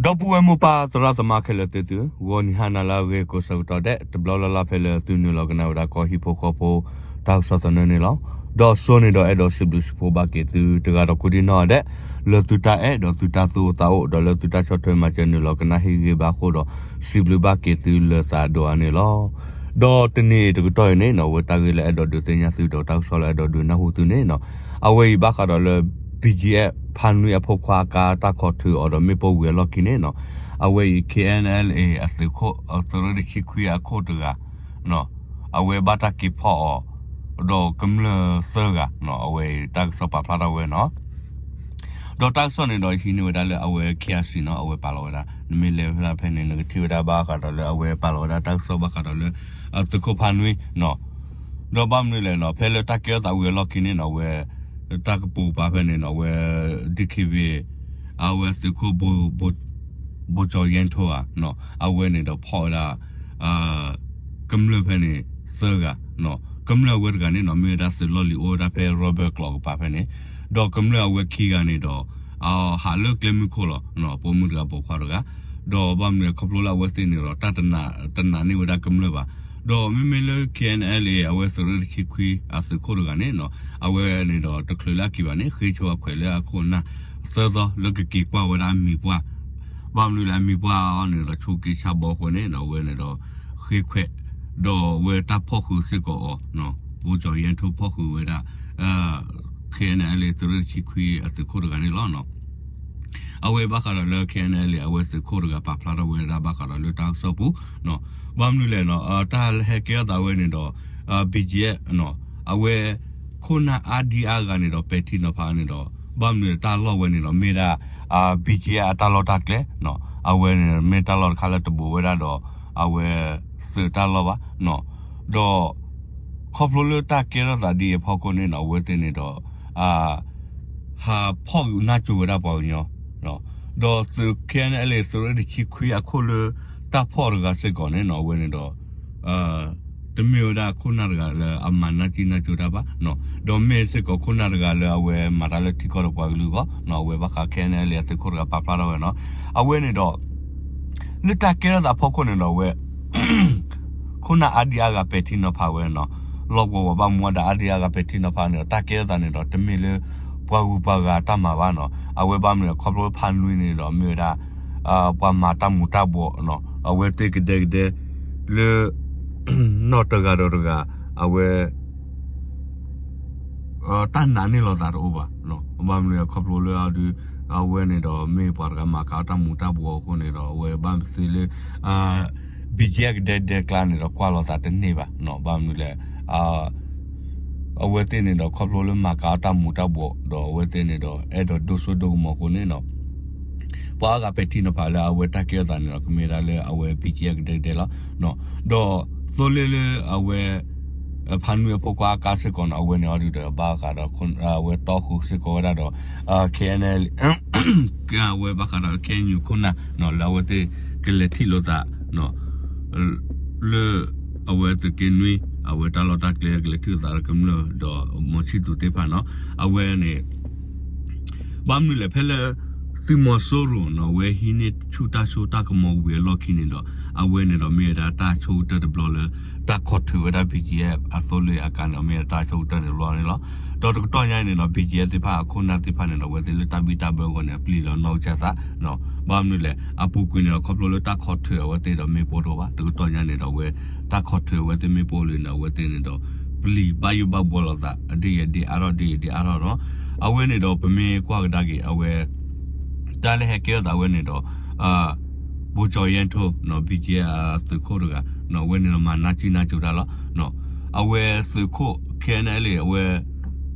ဒီပုၢ်ဝဲၢ်မိၢ်ပၢ်သရၣ်သမါခဲလၢာ်သ့ၣ်သု, ဂီၤနံၤဟါနၤလၢအဂ့ၤကိးဆၢကတီၢ်ဒဲး တဘျီလၢ်လၢ်ဖဲလၢသုနုာ်လီၤကနၣ်ဝဲဒၣ်ကီၢ်ဟံၣ်ဖိဃီဖိ တၢ်ကစီၣ်သနၢၣ်န့ၣ်လီၤ. ဒီးစိန့ၣ်ဒီးအဲၣ်ဒိးစံးဘျုးစံးဖှိၣ်ဘၣ်က့ၤသုတဂၤဒီးကိးဒံၣ်နီၣ်ဒဲး လၢသုတၢ်အဲၣ်ဒီးသုတၢ်သူၣ်အိၣ်သးအိၣ် ဒီးလၢသုတၢ်ဆီၣ်ထွဲမၤစၢၤနုာ်လီၤကနၣ်ဟ့ၣ်ဂံၢ်ဘါအဃိဒီး စံးဘျုးဘၣ်က့ၤသုလၢသးဒိၣ်အါန့ၣ်လီၤ. ဒီးတနံၤအံၤတကတီၢ်အံၤန့ၣ်နီၣ် အဝဲတၢ်ဂ့ၢ်လၢအဲၣ်ဒိးဒုးသ့ၣ်ညါသုဒီးတၢ်ကစီၣ်လၢအဲၣ်ဒိးဒုးနၢ်ဟူသုန့ၣ်နီၣ် အဝဲအံၤဘၣ်ဃးဒီးလၢ ဘံၣ်ကၠံၣ်အဲၣ် ဖါနွံအဖိခွါအကါတၢ်ခိးထုးအီၤဒီးမ့ၣ်ပိၢ်ဝံၤအလီၢ်ခံန့ၣ်နီၣ် အဝဲအံၤ KNLA အသုးခိၣ် အသုးရ့ၣ်တဆံခွံအခိၣ်တဂၤ အဝဲဘၣ်တၢ်က့ၤဖီၣ်အီၤ ဒီးကမျၢၢ်သၢဂၤနီၣ် အဝဲအံၤတၢ်ကစီၣ်ပာ်ဖျါထီၣ်ဝဲနီၣ် ဒီးတၢ်ကစီၣ်န့ၣ်ဒီးဟံးန့ၢ်ဝဲဒၣ်လၢအဝဲ KIC နီၣ် အဝဲပာ်လီၤဝဲဒၣ် နမ့ၢ်လဲၤဖဲဒၣ်ဖဲန့ၣ် နကထံၣ်ဝဲဒၣ်ဘၣ်ဃးဒီးလၢအဝဲပာ်လီၤဝဲဒၣ်တၢ်ကစီၣ်ဘၣ်ဃးဒီးလၢ အသုးခိၣ်ဖါနွံနီၣ် ဒီးဘၣ်မနုၤလဲၣ်နီၣ် ဖဲလၢတၢ်ကဲထီၣ်သးဝံၤအလီၢ်ခံန့ၣ်နီၣ် အဝဲ တၢ်ကပိာ်ပာ်ဖဲန့ၣ်နီၣ် အဝဲ DKBA အဝဲသုးခိၣ် ဘိကၠီၤယဲၢ်ထိဧါ အဝဲန့ၣ်ဒီးဖီၣ်ဝဲဒၣ် ကမျၢၢ်ဖဲန့ၣ် သၢဂၤ ကမျၢၢ်အဝဲတဂၤန့ၣ်နီၣ် မ့ၢ်ဝဲဒၣ်သုးလီၢ်လံၤအိၣ်ဝဲဒၣ်ဖဲ Robert ကျိးကပၤဖဲန့ၣ် ဒီးကမျၢၢ်အဝဲခံဂၤန့ၣ်ဒီး ဟးလၢကျဲမုၢ်ခိၣ်လီၤ ပိာ်မုၣ်တဂၤပိာ်ခွါတဂၤ ဒီးဘၣ်မနုၤလဲၣ်ခီဖျိလၢအဝဲသ့ၣ်န့ၣ်ဒီး တၢ်တနာ်န့ၢ်ဝဲဒၣ်ကမျၢၢ်ဘၣ် ဒီးမ့မ့ၢ်လၢ KNLA အဝဲသုးရ့ၣ်တဆံခွံအသုးခိၣ်တဂၤန့ၣ်နီၣ် အဝဲန့ၣ်ဒီးတချုးလၢအက့ၤဘၣ်န့ၣ် ဃ့ဆိအခွဲးလၢအခိၣ်အနၢ်သၢသီလၢကက့ၤကွၢ်ဝဲဒၣ်အမံၤပှၢ် ဘၣ်မနုၤလဲၣ်အမံၤပှၢ်အီၤန့ၣ်ဒီးဆိးက့ဆါဘီအဃိန့ၣ် အဝဲန့ၣ်ဒီး ဃ့ခွဲး ဒီးအဝဲတၢ်ဖီၣ်ဃုာ်စ့ၢ်ကီးအီၤ ဘိကၠီၤယဲၢ်ထိဖီၣ်ဃုာ်ဝဲဒၣ် KNLA သုးရ့ၣ်တဆံခွံအသုးခိၣ်တဂၤန့ၣ်လီၤ. အဝဲဘၣ်ဃးဒီးလၢ KNLA အဝဲသုးခိၣ်တဂၤပာ်ဖျါထီၣ်ဝဲဒၣ်ဘၣ်ဃးဒီးလၢတၢ်ကစီၣ်ပူၤ ဘၣ်မနုၤလဲၣ်နီၣ် တၢ်ဟဲကဲထီၣ်သးဝဲန့ၣ်ဒီး BGF အဝဲ ခိၣ်နၢ်အါဒံအါဂၤန့ၣ်ဒီးပဲာ်ထံနီၤဖးန့ၣ်ဒီး ဘၣ်မနုၤတၢ်လီၢ်ဝဲန့ၣ်ဒီး မ့ၢ်ဒၣ် BGF အတၢ်လီၢ်တၢ်ကျဲ အဝဲန့ၣ်မ့ၢ်တၢ်လီၢ်တခါလၢတဘူးဝဲဒၣ်ဒီး အဝဲသုးတၢ်လီၢ်ဘၣ် ဒီး ခီဖျိလၢတၢ်ကဲထီၣ်သးဒ်အံၤအဖီခိၣ်န့ၣ်နီၣ် အဝဲသ့ၣ်န့ၣ်ဒီး ဟးဖီၣ်နၢ်ကၠိၤဝဲဒၣ်ပှၤကညီ ဒီးသုး KNLA သုးရ့ၣ်တဆံခွံအခိၣ်လၢတၢ်ဖီၣ်တဂၤစ့ၢ်ကီးန့ၣ်နီၣ် အဝဲန့ၣ်ဒီး တမ့ၢ်ဝဲဒၣ်ခိၣ်နၢ်တဂၤလၢအမၤနၢ်ကၠံနၢ်ကၠိတၢ်ဘၣ် ဒီးမ့ၢ်စ့ၢ်ကီးခိၣ်နၢ်တဂၤလၢအဝဲမၤတၢ်လၢထံကီၢ်ဒီးပှၤကလုာ်အဂီၢ် အဝဲဘၣ်ဃး KNLA အသုးခိၣ်တဂၤပာ်ဖျါထီၣ်ဝဲနီၣ် အဝဲန့ၣ်ဒီး လၢတၢ်ကဲထီၣ်သးဖီခိၣ်န့ၣ်ဒီးအဝဲ ခိၣ်နၢ်အါဒံအါဂၤပဲာ်ထံနီၤဖးဝဲနီၣ် လီၢ်ကဝီၤဝဲၤဘၣ်မူဘၣ်ဒါအါဒံအါဂၤပဲာ်ထံနီၤဖးန့ၣ်ဒီး တၢ်ကဲထီၣ်သးန့ၣ်ဒီး တမ့ၢ်လၢ ပှၤဂုၤပှၤဂၤတၢ်မၤဘၣ်နီၣ် အဝဲဘၣ်မနုၤလဲၣ်ခီဖျိဖါနွံန့ၣ်ဒီး မ့ၢ်ဝဲဒၣ် ပှၤမၤတၢ်မူၤတၢ်ဘှီး အဝဲသ့ၣ်ကဒဲကဒဲ လၢ နီၢ်တဂၤဒီးတဂၤ အဝဲ တၢ်နာ်န့ၢ်လိာ်သးတအိၣ်ဘၣ် ဘၣ်မနုၤလဲၣ်ခီဖျိလၢအဒုး အဝဲန့ၣ်ဒီးမ့ၢ်ပှၤတဂၤမၤကၤအီၣ်တၢ်မူၤတၢ်ဘှီးအဃိန့ၣ်ဒီး အဝဲဘၣ်မနုၤသ့လၢ BGF ကဒဲကဒဲကျါန့ၣ်ဒီးကွၢ်လိာ်သးတန့ၢ်ဘၣ် ဘၣ်မနုၤလဲၣ် အဝဲသ့ၣ်န့ၣ်ဒီးခီဖျိလၢမၤကၤအီၣ်တၢ်မူၤတၢ်ဘှီး ဒီးအဝဲသ့ၣ်န့ၣ်ဒီး အဲၣ်ဒိးဒိၣ်စိဒိၣ်ကမီၤအဃိန့ၣ်နီၣ် ပှၤအါဂၤပဲာ်ထံနီၤဖးလၢအဝဲတၢ်ကဲထီၣ်သးန့ၣ်ဒီး ကမ့ၢ်ဒၣ်လၢအဝဲ BGF ကဒဲကဒဲလီၤ. ဒီးသိလ့ၣ်လၢအဝဲ ဖါနွံအဖိခွါအကါစ့ၢ်ကီးန့ၣ် အဝဲန့ၣ်အီၤဒုးဒီးဘၣ်ဃးဒီး အဝဲတီဃုာ်စ့ၢ်ကီးဝဲဒၣ်ဒီး KNLA အဝဲဘၣ်ဃးဒီး KNU ခိၣ်နၢ် လၢအဝဲသ့ၣ်ကလဲၤထံၣ်လိာ်သး လၢ အဝဲသုးက့နွံ အဝဲတၢ်လီၢ်တၢ်ကျဲကလဲၤထံၣ်လိာ်သးဒီးကမျၢၢ်ဒီးမီၤဆံၣ်သူးသ့ၣ်တဖၣ်နီၣ် အဝဲန့ၣ် ဘၣ်မနုၤလဲၣ်ဖဲလၢ သုးမီၤစိရိၤနီၣ် အဝဲဟံးန့ၢ်ဆူၣ်တၢ်စိတၢ်ကမီၤဝံၤအလီၢ်ခံန့ၣ်ဒီး အဝဲန့ၣ်ဒီးမ့ၢ်ဝဲဒၣ်တၢ်ဆိကတၢၢ်တဘျီလၢ တၢ်ခိးထုးဝဲဒၣ် BGF အသိလ့ၣ်အကါန့ၣ် မ့ၢ်ဝဲဒၣ်တၢ်ဆိကတၢၢ်န့ၣ်တဘျီန့ၣ်လီၤ. ဒီးတကတီၢ်ညါအံၤန့ၣ်ဒီး BGF သ့ၣ်တဖၣ်အခိၣ်နၢ်သ့ၣ်တဖၣ်န့ၣ်ဒီး အဝဲသ့ၣ်လၢတၢ်ဘံၣ်တၢ်ဘၢအဂီၢ်န့ၣ် ပျံၤလီၤနီၢ်ကစၢ်သး ဘၣ်မနုၤလဲၣ် အပူၤကွံာ်န့ၣ်ဒီး ခီဖျိလၢတၢ်ခိးထုးအဝဲသ့ၣ်ဒီးမ့ၣ်ပိၢ်တအိၣ်ဘၣ် တကတီၢ်ညါန့ၣ်ဒီးအဝဲ တၢ်ခိးထုးအဝဲသ့ၣ်မ့ၣ်ပိၢ်လံန့ၣ် အဝဲသ့ၣ်န့ၣ်ဒီး ပျံၤဘၣ်ယိၣ်ဘၣ်ဘှီလိာ်သး အဒ်ယဲဒ်အါထီၣ်ဒ်ယဲဒ်အါထီၣ်ဒီး အဝဲန့ၣ်ဒီးပမ့ၢ်ကွၢ်ကဒါက့ၤ အဝဲ တၢ်လၢဟဲကဲထီၣ်သးဝဲန့ၣ်ဒီး ဘိကၠီၤယဲၢ်ထိ BGF အသုးခိၣ်တဂၤ အဝဲန့ၣ်ဒီးမၤနၢ်ကၠံနၢ်ကၠိတၢ်လီၤ. အဝဲသုးခိၣ် KNLA အဝဲ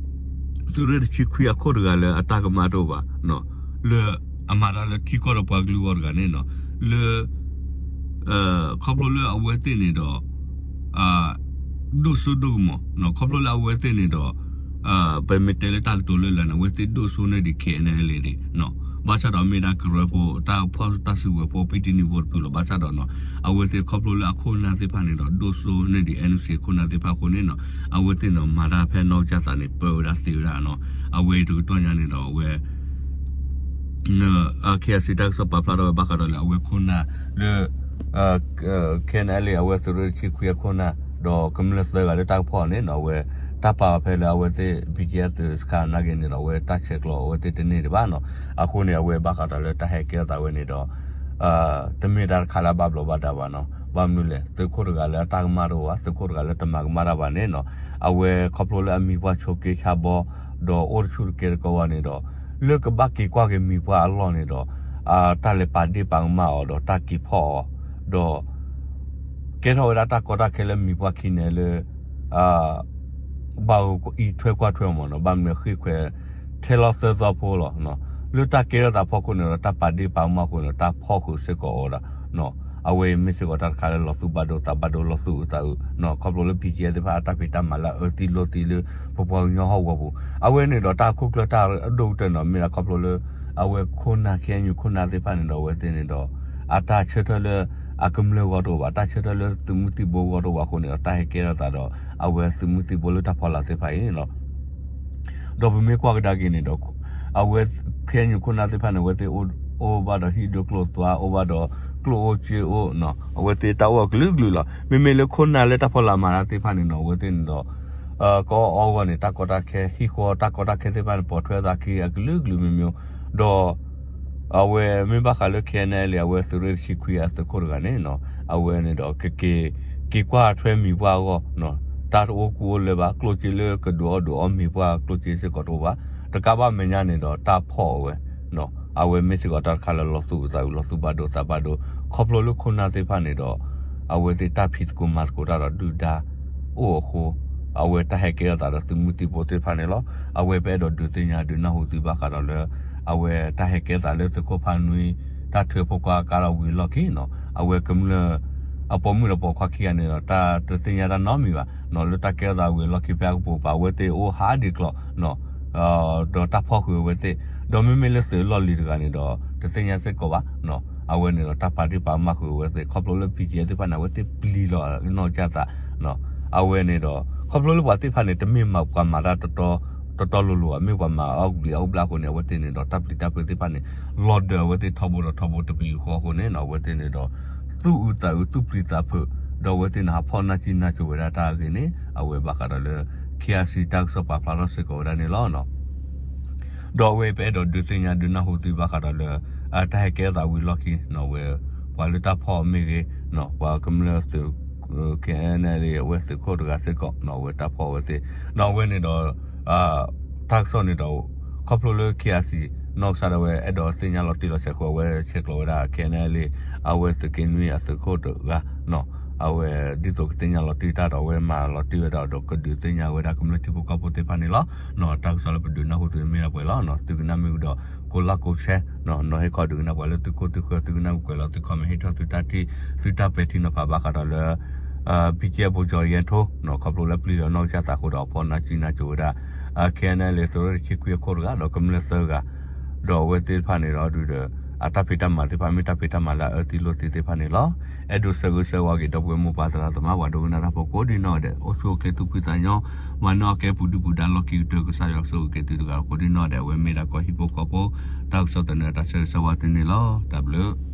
သုးရ့ၣ်တဆံခွံအခိၣ်တဂၤလၢအတၢ်ကမၣ်တအိၣ်ဘၣ် လၢအမၤတၢ်လၢထံကီၢ်ဒီးပှၤကလုာ်အဂီၢ်တဂၤန့ၣ်နီၤ လၢ ခီဖျိလၢအဝဲသ့ၣ်န့ၣ်ဒီး ဒိၣ်စိဒိၣ်ကမီၤ ခီဖျိလၢအဝဲသ့ၣ်န့ၣ်ဒီး ပမ့ၢ်တဲလၢတၢ်ကတိၤလၢလၢ်န့ၣ် အဝဲသ့ၣ်ဒိၣ်စိန့ၢ်ဒံး KNLA ဒံး ဘၣ်ဆၣ်ဒီးမ့ၢ်ဒၣ်ကရၢဖိ တၢ်ဖီၣ်တၢ်စုကဝဲၤဖိ ဖံတံနံၤဖိတဖုလီၤ. ဘၣ်ဆၣ်ဒီး အဝဲသ့ၣ်ခီဖျိလၢအခိၣ်အနၢ်သ့ၣ်တဖၣ်န့ၣ်ဒီး ဒိၣ်စိန့ၢ်ဒံး NUG ခိၣ်နၢ်သ့ၣ်တဖၣ်အဃိန့ၣ်နီၤ အဝဲသ့ၣ်န့ၣ်မၤတၢ်ဖဲနီၢ်ကစၢ်သးန့ၣ် ပၢဝဲဒၣ်သ့ဝဲဒၣ်နီၤ အဝဲအံၤတကတီၢ်ညါန့ၣ်ဒီးအဝဲ KIC တၢ်ကစီၣ်ပာ်ဖျါထီၣ်ဝဲဘၣ်ဃးဒီးလၢအဝဲခိၣ်နၢ်လၢ KNLA အဝဲသုးရ့ၣ်တဆံခွံအခိၣ်နၢ် ဒီးကမျၢၢ်သၢဂၤလၢတၢ်ကဖီၣ်န့ၣ်နီၤ အဝဲတၢ်ပာ်ဖဲလၢအဝဲသ့ၣ် BGF သုးစခါနာ်က့န့ၣ်ဒီး အဝဲတၢ်ဆဲးကျိးအဝဲသ့ၣ်တန့ၢ်ဒံးဘၣ်နီၤ. အဃိန့ၣ် အဝဲဘၣ်ဃးဒီးလၢတၢ်ဟဲကဲထီၣ်သးဝဲန့ၣ်ဒီး တမ့ၢ်တၢ်တခါလၢအဘၣ်ဘျီးဘၣ်ဒါဘၣ်နီၤ. ဘၣ်မနုၤလဲၣ် သုးခိၣ်တဂၤလၢအတၢ်ကမၣ်တအိၣ်ဘၣ်, သုးခိၣ်တဂၤလၢတမၤကမၣ်တၢ်ဘၣ်န့ၣ်နီၤ, အဝဲခီဖျိလၢအမံၤပှၢ်ဆိးက့ဆါဘီ ဒီးအိၣ်တဆူၣ်တကဲတကီဘၣ်န့ၣ်ဒီး လၢကဘၣ်က့ၤကွၢ်က့ၤမံၤပှၢ်အလီၢ်န့ၣ်ဒီး တၢ်လဲၤပာ်ဒ့ၣ်ပာ်ကမၣ်အီၤဒီးတၢ်က့ၤဖီၣ်အီၤ ဒီး ကဲထီၣ်ဝဲဒၣ်တၢ်ကီတၢ်ခဲလၢမံၤပှၢ်ခံန့ၣ်လၢ ဘၣ်အံးထွဲကွၢ်ထွဲမ့ၢ်နီၤ, ဘၣ်မနုၤဃ့ၢ်ခွဲး ထဲလီၤသၢသီဖိလီၤ. လၢတၢ်ကဲထီၣ်သးဖီခိၣ်န့ၣ်ဒီး တၢ်ပာ်ဒ့ၣ်ပာ်ကမၣ်အဃိန့ၣ်ဒီး တၢ်ဖီၣ်ဃုာ်စ့ၢ်ကီးအီၤဒၣ် အဝဲအံၤမ့ၢ်စ့ၢ်ကီးတၢ်တခါလၢလီၤသူၣ်ဘၣ်ဒိသးဘၣ်ဒိ လီၤသူၣ်အုးသးအုး ခီဖျိလၢ BGF သ့ၣ်တဖၣ်အတၢ်ဖံးတၢ်မၤလၢအအၢသံလိာ်သံလၢ ပပှၤကညီဟီၣ်ကဝီၤပူၤ အဝဲန့ၣ်ဒီးတၢ်ခိၣ်ကျၢၢ်တၢ်အဒိၣ်ကတၢၢ်န့ၣ် မ့ၢ်ဒၣ်ခီဖျိလၢ အဝဲခိၣ်နၢ် KNU ခိၣ်နၢ်သ့ၣ်တဖၣ်န့ၣ်ဒီး အဝဲသ့ၣ်န့ၣ်ဒီး အတၢ်ဆၢထၢၣ်လၢအကမျၢၢ်ဂီၢ်တအိၣ်ဘၣ်, တၢ်ဆၢထၢၣ်လၢသုးမုၢ်သံၣ်ဘိဂီၢ်တအိၣ်ဘၣ်အဃိန့ၣ်ဒီး တၢ်ဟဲကဲထီၣ်သးဒီး အဝဲသုးမုၢ်သံၣ်ဘိလၢတၢ်ဖီလာ်သ့ၣ်တဖၣ်အံၤ ဒီးပမ့ၢ်ကွၢ်ကဒါက့ၤန့ၣ်ဒီး အဝဲ KNU ခိၣ်နၢ်သ့ၣ်တဖၣ်န့ၣ် အဝဲသ့ၣ်အိၣ်ဘၣ်ဒီးဟံၣ်ဒိၣ်ကျိၣ်သွါ အိၣ်ဘၣ်ဒီးကျိၣ်အိၣ်စ့အိၣ် အဝဲသ့ၣ်တၢ်အိၣ်အကလုာ်ကလုာ်လီၤ. မ့မ့ၢ်လၢခိၣ်နၢ်လၢတၢ်ဖီလာ်မၤတၢ်သ့ၣ်တဖၣ်န့ၣ်ဒီး အဝဲသ့ၣ်န့ၣ်ဒီး ကအီၣ်အီဂီၢ်န့ၣ် တၢ်ကီတၢ်ခဲ ဟံၣ်ဃီတၢ်ကီတၢ်ခဲသ့ၣ်တဖၣ်န့ၣ် ပိာ်ထွဲသးခံအကလုာ်ကလုာ်မ့ၢ်မ့ၢ် ဒီး အဝဲမ့ၢ်ဘၣ်ဃးလၢ KNLA အဝဲသုးရ့ၣ်တဆံခွံအသုးခိၣ်တဂၤန့ၣ် အဝဲန့ၣ်ဒီး ကက့ၤကွၢ်ထွဲမံၤပှၢ်အဂီၢ် တၢ်တအိၣ်ကူအိၣ်လၢၤဘၣ် ကျိၣ်စ့လၢကဒုးအီၣ်ဒုးအီမံၤပှၢ်ကျိၣ်စ့စ့ၢ်ကီးတအိၣ်ဘၣ် တကးဘၣ်မဲာ်ညါန့ၣ်ဒီး တၢ်ဖီၣ်အဝဲ အဝဲမ့ၢ်စ့ၢ်ကီးတၢ်တခါလၢလီၤသူၣ်အုးသးအုး လီၤသူၣ်ဘၣ်ဒိသးဘၣ်ဒိ ခီဖျိလၢခိၣ်နၢ်သ့ၣ်တဖၣ်န့ၣ်ဒီး အဝဲသ့ၣ်တၢ်ဖံးသကိးမၤသကိးတၢ်ဒီးဒုၣ်ဒါအိၣ်အဃိ အဝဲတၢ်ဟဲကဲထီၣ်သးဒီးသုးမုၢ်သံၣ်ဘိသ့ၣ်တဖၣ်န့ၣ်လီၤ. အဝဲပအဲၣ်ဒိးဒုးသ့ၣ်ညါဒုးနၢ်ဟူသုဘၣ်ဃးဒီးလၢ အဝဲတၢ်ဟဲကဲထီၣ်သးလၢသုးခိၣ်ဖးနွံ တၢ်ထုးဖိခွါကါဒီးဝံၤအလီၢ်ခံနီၤ အဝဲကမျၢၢ် အပိာ်မုၣ်ဒီးပိာ်ခွါခံဂၤန့ၣ်ဒီး တၢ်တသ့ၣ်ညါတၢ်နီတမံၤဘၣ်နီၤ လၢတၢ်ကဲထီၣ်သးဝံၤအလီၢ်ခံဖဲအကပိာ်ပာ် အဝဲသ့ၣ်အိၣ်ဟးဒံးကျီၤနီၤ ဒီးတၢ်ဖီၣ်ဃုာ်အဝဲသ့ၣ် ဒီးမ့မ့ၢ်လၢသုးအလီၢ်လံၤတဂၤန့ၣ်ဒီး တသ့ၣ်ညါစ့ၢ်ကီးဘၣ်နီၤ အဝဲန့ၣ်ဒီးတၢ်ပာ်ဒ့ၣ်ပာ်ကမၣ်ဃုာ်အဝဲသ့ၣ် ခီဖျိလၢ BGF သ့ၣ်တဖၣ်န့ၣ် အဝဲသ့ၣ်ပျံၤလီၤနီၢ်ကစၢ်သးနီၤ အဝဲန့ၣ်ဒီး ခီဖျိလၢပှၤသ့ၣ်တဖၣ်န့ၣ် တမ့ၢ်ပှၤမၤတၢ်တတီတတီလိၤလိၤဘၣ် မ့ၢ်ပှၤမၤအီၣ်ဘျံးအီၣ်ဘျၣ်အဃိန့ၣ် အဝဲသ့ၣ်န့ၣ်ဒီး တၢ်ပျံၤတၢ်ဖုးသ့ၣ်တဖၣ်န့ၣ် လီၤဒၢးအဝဲသ့ၣ်ထီဘိဒီးထီဘိတပယူာ်ဃီအဃိန့ၣ်နီၤ အဝဲသ့ၣ်န့ၣ်ဒီး သူၣ်အုးသးအုးသူၣ်ပျံၤသးဖုး ဒီးအဝဲသ့ၣ်န့ၣ် ဟးဖီၣ်နၢ်ကံနၢ်ကိၤဝဲဒၣ်တၢ်အဂ့ၢ်န့ၣ် အဝဲဘၣ်ဃးဒီးလၢ KIC တၢ်ကစီၣ်ပာ်ဖျါထီၣ်စ့ၢ်ကီးဝဲဒၣ်န့ၣ်လီၤ. ဒီးအဝဲပအဲၣ်ဒိးဒုးသ့ၣ်ညါဒုးနၢ်ဟူသုဘၣ်ဃးဒီးလၢ တၢ်ဟဲကဲထီၣ်သးဝံၤအလီၢ်ခံနီၤ အဝဲ ပှၤလၢတၢ်ဖီၣ်မ့ၢ်ဂ့ၤ ပှၤကမျၢၢ်သုး KNLA အဝဲသုးခိၣ်တဂၤစ့ၢ်ကီးနီၤ အဝဲတၢ်ဖီၣ်အဝဲသ့ၣ် ဒီးအဝဲန့ၣ်ဒီး တၢ်ကစီၣ်န့ၣ်ဒီး ခီဖျိလၢ KIC နီၢ်ကစၢ်ဒၣ်ဝဲအဲၣ်ဒိးသ့ၣ်ညါလီၤတံၢ်လီၤဆဲးအဃိ အဝဲဆဲးကျိးဝဲဒၣ် KNLA အဝဲသုးက့နွံအသုးခိၣ်တဂၤနီၤ အဝဲဒ်သိးကသ့ၣ်ညါလီၤတံၢ်တၢ်ဒီး အဝဲမၤလီၤတံၢ်ဝဲဒၣ်ဒီးကဒုးသ့ၣ်ညါဝဲဒၣ်ကမျၢၢ်ထံဖိကီၢ်ဖိသ့ၣ်တဖၣ်န့ၣ်လီၤ. တၢ်ကစီၣ်လၢပဒုးနၢ်ဟူသုမ့ၢ်ဒၣ်ပှဲၤလီၤ. သုကနၣ်မ့ၢ်ဝံၤဒီး ကိးlikeကိးshare နီၤ ဟ့ၣ်ခီဒုးကနၣ်ပှၤလၢသုခိၣ်သုဃၢၤ သုကနၣ်ပှဲၤလီၤ သုcomment ဟ့ၣ်ထီၣ်သုတၢ်ထံၣ် သုတၢ်ပဲာ်ထံနီၤဖးဘၣ်ဃးဒီးလၢ BGF ဗိုလ်ချုပ် ယဲထိနီၤ ခီဖျိလၢပျံၤဒီးနီၢ်ကစၢ်သးအဃိဒီး အဖီၣ်နၢ်ကံနၢ်ကိၤဝဲဒၣ် KNLA သုးရ့ၣ်တဆံခွံအခိၣ်တဂၤ ဒီးကမျၢၢ်သၢဂၤ ဒီးအဝဲသ့ၣ်တဖၣ်န့ၣ်ဒီးဒုးဒီး အတၢ်ဖံးတၢ်မၤသ့ၣ်တဖၣ် မ့ၢ်တၢ်ဖံးတၢ်မၤလၢအအၢသံလိာ်သံသ့ၣ်တဖၣ်န့ၣ်လီၤ. အဲၣ်ဒိးဆၢဂ့ၤဆၢဝါက့ၤ ဒီပုၢ်ဝဲၢ်မိၢ်ပၢ်သရၣ်သမါ ပှၤဒိကနၣ်တၢ်ဖိကိးဒံနီၢ်ဒဲး အိၣ်ဆူၣ်အိၣ်ချ့သူၣ်ဖှံသးညီ မၤနၢၤအီၣ်ကဲပူၤဒုၣ်ပူၤဒါ လီၢ်ခံကတၢၢ် ကစၢ်ယွၤကဆိၣ်ဂ့ၤက့ၤသုတဂၤကိးဒံနီၢ်ဒဲး အဝဲမ့ၢ်ဒၣ်ကီၢ်ဟံၣ်ဖိဃီဖိ တၢ်ကစီၣ်သန့တၢ်ဆၢဂ့ၤဆၢဝါသုန့ၣ်လီၤ. တၢ်ဘျုး